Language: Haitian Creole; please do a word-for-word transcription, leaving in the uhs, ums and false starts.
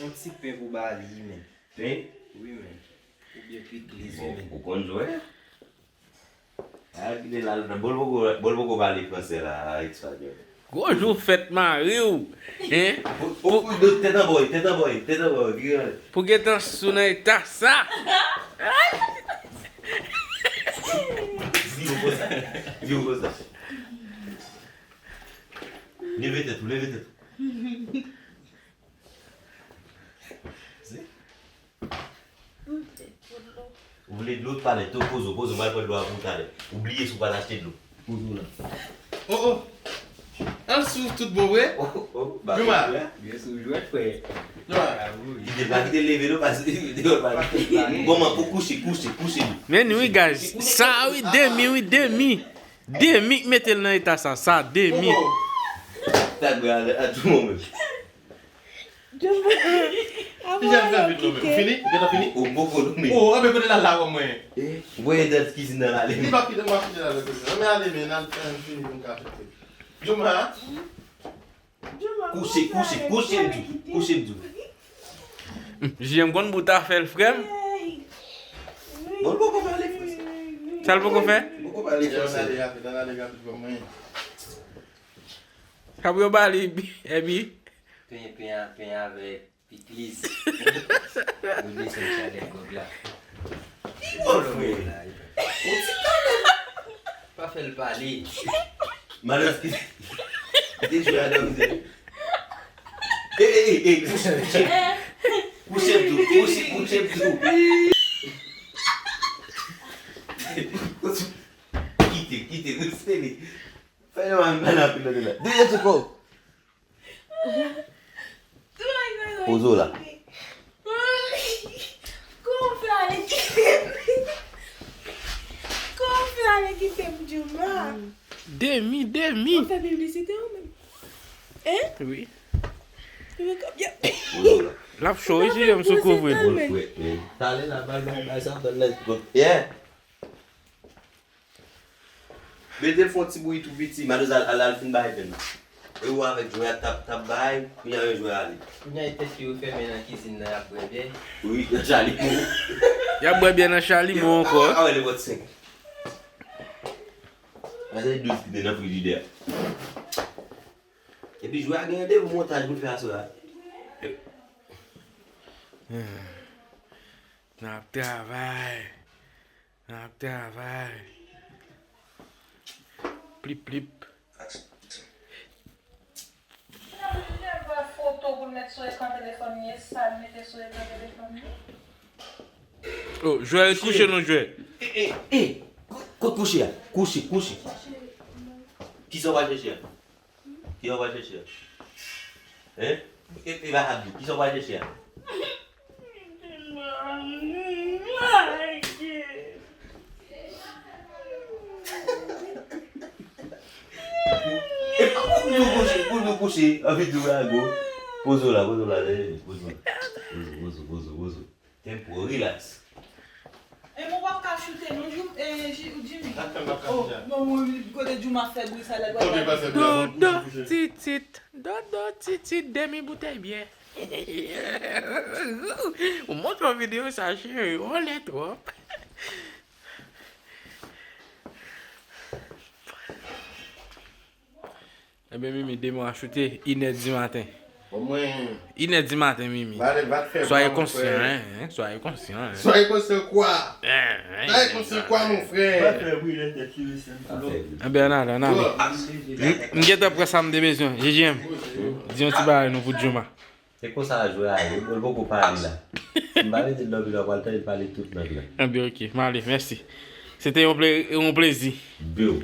Yon ti pen pou ba li, men. Pen? Wi, men. Oubyen pikliz, men. Ou konn jwe? A, kite l al nan, bon, l poko, bon, l poko pale franse la, espanyòl. Gwo jou fèt mari w, hein? Pou, pou, pou, tèt anba w, tèt anba w, tèt anba w, ki gen. Pou gentan sou nan eta sa. Di yo konsa. Di yo konsa. Leve tèt ou, leve tèt ou. Se? Ou vle dlo, talè, tou poze w, poze w, m al pran dlo a pou ou talè. Ou bliye si w pa t achte dlo. Poze w la. Oh, oh. Al sou tout bon vre? Oh, oh, ba, Juma. Byen sou jwèt, frè. Juma. Li te pa kite leve, non, paske li te pa kite. Bon, man, pou kouche, kouche, kouche. Men wi, guys. Sa, wi, demi, wi, demi. Demi k mete l nan eta sa, sa, demi. Bobo. Tag mwen a, a tou moman. Juma. Deja m fè vit non, men. Ou fini? Ou gentan fini? Ou boko non, men. Oh, anben kote l al la wè mwen. Eh, ou voye dan kizin nan ale. Li pa kite m ap kite l ale kote. Anben ale, men, n al fè n fini pou n ka fete. Juma. Kouche, kouche, kouche m di w. Kouche m di w. J M konn bout afè l, frè m. Bon, l poko pale franse. Sa l poko fè? L poko pale franse. Sa pou yo ba li, Ebi? Pen, pen, pen avèk pikliz. Nou desann chalè kòb la. Ki bon, frè? Yon ti kanèl. Pa fè l pale. Malèz ki te jwe a dòmi. E, e, e, e, kouche, kouche. Kouche m tou, kouche, kouche m tou. Kite, kite, kite li. Fè yon ann anpil lòt la. Dèyè ti kò. Poze w la. Kòman w fè ale kite m? Kòman w fè ale kite m, Juma? Demi, demi. W ap fè piblisite ou menm? Hein? Wi. Wi, kòb y ap. Poze w la. L ap cho, wi, si janm sou kouvri l. Bon, frè, men. Talè la, bay, bay, bay, sa fè l. Yeah. Mete l fè yon ti bouyi tou piti, madmwazèl al, al fin bay pen nan. E ou avèk jwè a t ap, t ap bay, kounye a yon jwè ale. Kounye a e tèt yo fèmen nan kizin nan, y ap bwè byè. Wi, nan chalimo. Y ap bwè byè nan chalimo ankò. A, a, wè, nenpòt senk. Sa se douz ki te nan frijidè a. Epi jwè a gen randevou montaj pou l fè aswè a. N ap travay. N ap travay. Plip, plip. Foto pou l met sou ekran telefòn li, e sa l mete sou ekran telefòn li. Oh, jwè, kouche non, jwè. E, e, e, kot kouche a? Kouche, kouche. Kisa w pral chèche a? Kisa w pral chèche a? Hein? E, e, pa ap di. Kisa w pral chèche a? E, pou nou kouche, pou nou kouche. Anvi di w la, go. Poze w la, poze w la, poze w la. Poze w, poze w, poze w, poze w. Tempo, relax. E bon, w ap ka choute non, Jim-, e, Ji-, Jimmy. Sa k fè m ap ka choute a? Oh, bon, wi, wi, kote Juma fè bri sa la, dodo titit, dodo titit, demi boutèy byè. Ou montre yon videyo sa, cheri, ou lè twòp. Ebyen, Mimi, demen w a choute inè di maten. Bon, mwen. Inè di maten, Mimi. Soyez conscient, hein, hein, soyez conscient, hein. Soyez conscient quoi? Soyez conscient quoi, mon frère? Ebyen, ann ale, ann ale. M, m gentan pran sa m te bezwen. J J M, di yon ti bagay nou pou Juma. Se konsa jwè a ye, bon, l poko pale la. Si m pa mete l nan vil la, w pral tande l pale tout nèg la. Ebyen, ok, m ale, mèsi. Se te yon ple-, yon plezi. Bro.